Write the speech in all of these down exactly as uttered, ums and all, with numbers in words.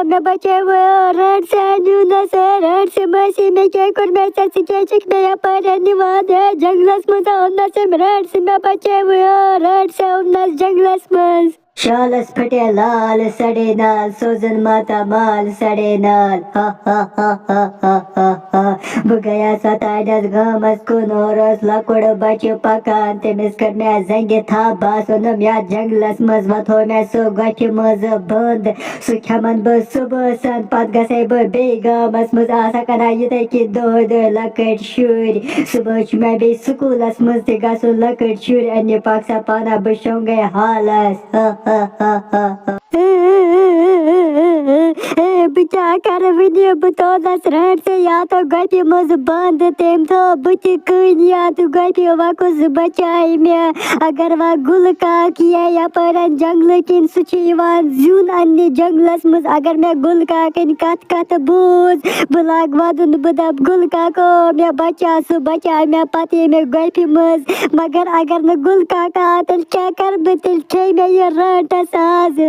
مےٚ بچٲوِو، رٲنٛٹسہِ نیوٗنس، رٲنٛٹسہِ مٲسی، مےٚ کیٛاہ کوٚر مےٚ ژےٚ؟ ژٕ کیٛازِ چھَکھ مےٚ یپٲرۍ نِوان؟ ہے، جنگلس منٛز اوٚننس أمۍ رٲنٛٹسہِ، مےٚ بچٲوِو، رٲنٛٹسہِ اوٚننس جنگلس منٛز۔ شالس پھٹے لال سڑے نال، سوزن ماتا مال سڑے نال۔ ہا ہا ہا ہا ہا ہا ہا۔ بہٕ گٔیس اوٚتانٮ۪تھ گامس کُن، اورٕ اوس لۄکُٹ بچہِ پکان، تٔمِس کٔر مےٚ زنٛگہِ تھپھ، بہٕ آس اوٚنُم یتھ جنگلس منٛز، وۄنۍ تھوٚو مےٚ سُہ گۄپھِ منٛز بنٛد۔ سُہ کھٮ۪من بہٕ صُبحس، پتہٕ گژھے بہٕ بیٚیہِ گامس منٛز، آسان کران یِتھے کِنۍ دۄہے دۄہے لۄکٕٹۍ شُرۍ۔ صُبحٲے چھُ مےٚ بیٚیہِ سکوٗلس منٛز تہِ گژھُن، لۄکٕٹۍ شُرۍ اننہِ پکھ سا پانہ، بہٕ شۄنٛگے حالس۔ ہا ہا ہا ہا ہا۔ بہٕ کیٛاہ کرٕ وٕنہِ؟ بہٕ تھوٚونس رٲنٛٹسہِ یتھ گۄپھِ منٛز بنٛد، تٔمۍ تھٲو بہٕ تہِ کٕنۍ یتھ گۄپھِ، وۄنۍ کُس بچایہِ مےٚ؟ اگر وۄنۍ گُلہٕ کاک یی یپٲرۍ جنگلہٕ کِنۍ، سُہ چھُ یِوان زیُن اننہِ جنگلس منٛز۔ اگر مےٚ گُلہٕ کاکٕنۍ کتھ کتھ بوٗز، بہٕ لاگہٕ ودُن، بہٕ دپہٕ، "گُلہٕ کاکو، مےٚ بچاو، سُہ بچاو مےٚ پتہٕ ییٚمہِ گۄپھِ منٛز۔" مگر اگر نہٕ گُلہٕ کاکا آو، تیٚلہِ کیٛاہ کرٕ بہٕ؟ تیٚلہِ کھیٚیہِ مےٚ یہِ رٲنٛٹس آز۔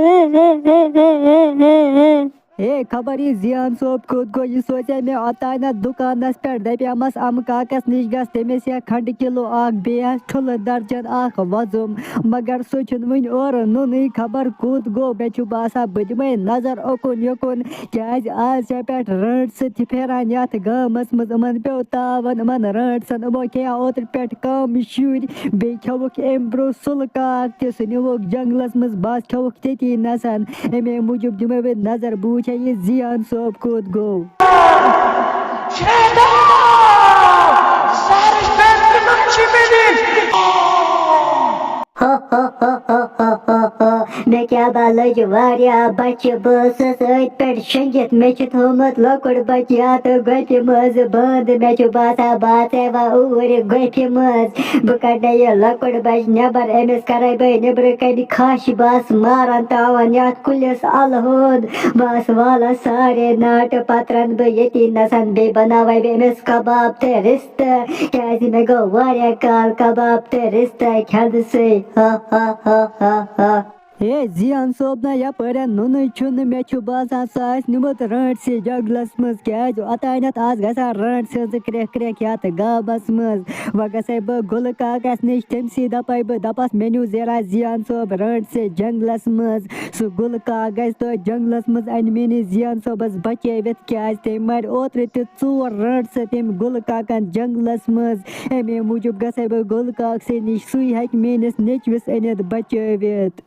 ہے، خبر یہِ زیان صٲب کوٚت گوٚو؟ یہِ سوزے مےٚ اوتانٮ۪تھ دُکانس پٮ۪ٹھ، دپیمس، "امہٕ کاکس نِش گژھ، تٔمِس ہیٚہ کھنڈٕ کِلوٗ اکھ، بیٚیہِ ہیٚہ ٹھُلہٕ درجن اکھ وۄزُم۔" مگر سُہ چھُنہٕ وُنہِ اورٕ نوٚنُے، خبر کوٚت گوٚو۔ مےٚ چھُ باسان، بہٕ دِمے نظر اوکُن یوکُن، کیٛازِ آز چھےٚ پٮ۪ٹھ رٲنٛٹسہِ تہِ پھیران یتھ گامس منٛز۔ یِمن پیوٚو تاون، یِمن رٲنٛٹسن، یِمو کھیٚیا اوترٕ پٮ۪ٹھ کم شُرۍ، بیٚیہِ کھیوٚوُکھ أمۍ برٛونٛہہ سُلہٕ کاک تہِ، سُہ نیوٗوُکھ جنگلس منٛز، بس کھیوٚوُکھ تٔتی نسن۔ اَمے موٗجوٗب دِمے بہٕ نظر، بہٕ وٕچھے یہِ زیان صٲب کوٚت گوٚو۔ مےٚ کیٛاہ با لٔج واریاہ بچہِ، بہٕ ٲسٕس أتھۍ پٮ۪ٹھ شۄنٛگِتھ۔ مےٚ چھُ تھوٚومُت لۄکُٹ بچہِ یتھ گۄپھِ منٛز بنٛد۔ مےٚ چھُ باسان، بہٕ آسہٕ ہا وۄنۍ اوٗرۍ گۄپھِ منٛز۔ بہٕ کڑنے یہِ لۄکُٹ بچہِ نٮ۪بر، أمِس کرے بہٕ نیٚبرٕ کنہِ کھش، بہٕ آسہٕ ماران تاون یتھ کُلِس الہٕ ہُنٛد۔ بہٕ آسہٕ والان سارے ناٹہٕ، پتہٕ رنہٕ بہٕ ییٚتی نسن، بیٚیہِ بناوے بہٕ أمِس کباب تہٕ رِستہٕ، کیٛازِ مےٚ گوٚو واریاہ کال کباب تہٕ رِستہٕ کھٮ۪نہٕ سٕے۔ ہا ہا ہا ہا ہا۔ ہے زیان صٲب، نہ یپٲرۍ نُنٕے چھُنہٕ، مےٚ چھُ باسان سُہ آسہِ نیوٗمُت رٲنٛٹسہِ جنگلس منٛز، کیٛازِ اوتانٮ۪تھ آسہٕ گژھان رٲنٛٹسہِ ہٕنٛزٕ کرٛٮ۪کھ کرٛٮ۪کھ یتھ گامس منٛز۔ وۄنۍ گژھے بہٕ گُلہٕ کاکس نِش، تٔمۍ سٕے دپے بہٕ، دپس، "مےٚ نیوٗ زیرا زیان صٲب رٲنٛٹسہِ جنگلس منٛز۔" سُہ گُلہٕ کاک گژھِ توتہِ جنگلس منٛز، انہِ میٲنِس زیان صٲبس بچٲوِتھ، کیٛازِ تٔمۍ مارِ اوترٕ تہِ ژور رٲنٛٹسہِ تٔمۍ گُلہٕ کاکن جنگلس منٛز۔ امے موٗجوٗب گژھے بہٕ گُلہٕ کاکسٕے نِش، سُے ہیٚکہِ میٲنِس نیٚچوِس أنِتھ بچٲوِتھ۔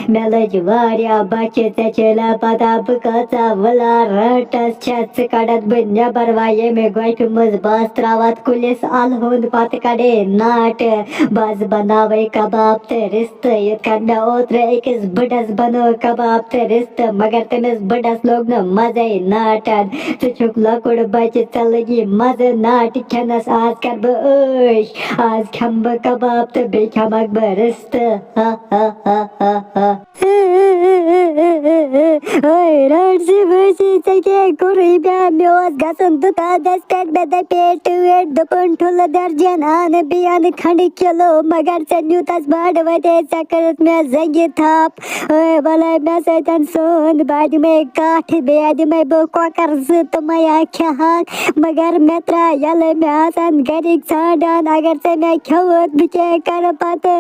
مےٚ لٔج واریاہ بۄچھِ، ژےٚ چھے نہ پتہ بہٕ کۭژاہ وٕلار رٲنٛٹس چھَس۔ ژٕ کڑتھ بہٕ نٮ۪بر وۄنۍ ییٚمہِ گۄپھِ منٛز، بس تراوتھ کُلِس الہٕ ہُنٛد، پتہٕ کڑے ناٹہٕ، بس بناوے کباب تہٕ رِستہٕ۔ یِتھ کٔنۍ مےٚ اوترٕ أکِس بٕڈس بنوو کباب تہٕ رِستہٕ، مگر تٔمِس بٕڈس لوٚگ نہٕ مزے ناٹن۔ ژٕ چھُکھ لۄکُٹ بچہِ، ژےٚ لٔگی مزٕ ناٹہِ کھٮ۪نس، آز کرٕ بہٕ عٲش۔ آز کھٮ۪مہٕ بہٕ کباب تہٕ بیٚیہِ کھٮ۪مکھ بہٕ رِستہٕ۔ ہا ہا ہا ہا ہا۔ اوے رٲنٛٹسہِ وٲنٛٹسہِ، ژےٚ کیٛاہ کوٚرُے مےٚ؟ مےٚ اوس گژھُن دُکانس پٮ۪ٹھ، مےٚ دپے ٹٲٹھۍ، دوٚپُن، "ٹھُلہٕ درجن اَنہٕ، بیٚیہِ اَنہٕ کھنٛڈٕ کِلوٗ"، مگر ژےٚ نیوٗتھس بنٛڈ وَتے، ژےٚ کٔرٕتھ مےٚ زنٛگہِ تھپھ۔ اوے وَلے مےٚ سۭتۍ سوند، بہٕ دِمے کَٹھ، بیٚیہِ دِمے بہٕ کۄکر زٕ، تِمے ہا کھٮ۪ہَکھ۔ مگر مےٚ ترٛاو یَلہٕ، مےٚ آسَن گَرِکۍ ژھانٛڈان، اگر ژےٚ مےٚ کھیوٚوُتھ، بہٕ کیٛاہ کَرٕ پَتہٕ؟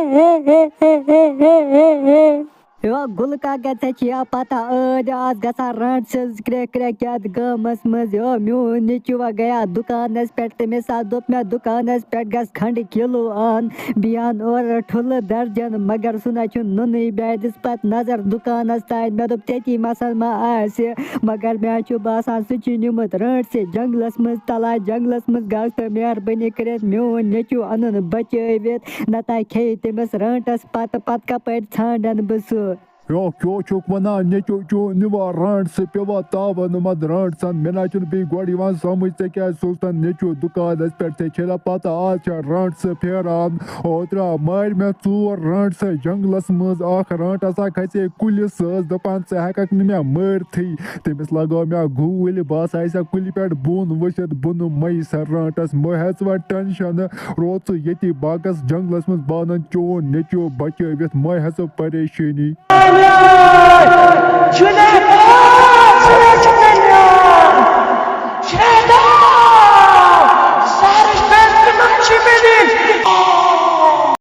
یو گُلہٕ کاکا، ژےٚ چھِ یا پَتہ، ٲدۍ آز گژھان رانٛٹسہِ ہٕنٛز کرٛٮ۪کھ کرٛٮ۪کھ یَتھ گامَس منٛز۔ یو میون نیٚچوٗ وۄنۍ گٔیا دُکانَس پٮ۪ٹھ، تٔمِس آو دوٚپ مےٚ دُکانَس پٮ۪ٹھ گژھ کھنٛڈٕ کِلوٗ اَن، بیٚیہِ اَن اورٕ ٹھُلہٕ درجن، مگر سُہ نہ چھُ نُنٕے۔ بہٕ دِژ پتہٕ نظر دُکانس تانۍ، مےٚ دوٚپ، "ژیٚتی مسن ما آسہِ؟" مگر مےٚ چھُ باسان، سُہ چھُ نیوٗمُت رٲنٛٹسہِ جنگلس منٛز تَلان۔ جنگلس منٛز گژھ تہٕ مہربٲنی کٔرِتھ میون نیٚچوٗ اَنُن بچٲوِتھ، نتہٕ کھیٚیہِ تٔمِس رٲنٛٹس پتہٕ، پتہٕ کپٲرۍ ژھانٛڈن بہٕ سُہ؟ یو کیو چھُکھ وَنان نیٚچو چون نِوان رانٛٹسہٕ پیٚوان تاوَن منٛز رانٛٹسَن؟ مےٚ نہ چھُنہٕ بیٚیہِ گۄڈٕ یِوان سَمٕجھ ژےٚ کیٛازِ سوٗزتَن نیٚچو دُکانَس پٮ۪ٹھ؟ ژےٚ چھے نہ پَتہ آز چھا رانٛٹسہٕ پھیران؟ اوترٕ آو مارِ مےٚ ژور رانٛٹسہٕ جنٛگلَس منٛز، اَکھ رانٛٹَس ہا کھژے کُلِس، سۄ ٲس دَپان ژٕ ہٮ۪کَکھ نہٕ مےٚ مٲرتھٕے۔ تٔمِس لَگٲو مےٚ گوٗلۍ، بہٕ ہسا آیسا کُلہِ پٮ۪ٹھ بۄن ؤسِتھ بۄنہٕ مَے سا رانٛٹَس۔ مہٕ ہٮ۪ژ وۄنۍ ٹٮ۪نشَن، روز ژٕ ییٚتی باغَس جنٛگلَس منٛز، بہٕ اَنَن چون نیٚچو بچٲوِتھ، مہٕ ہٮ۪ژ ژٕ پریشٲنی۔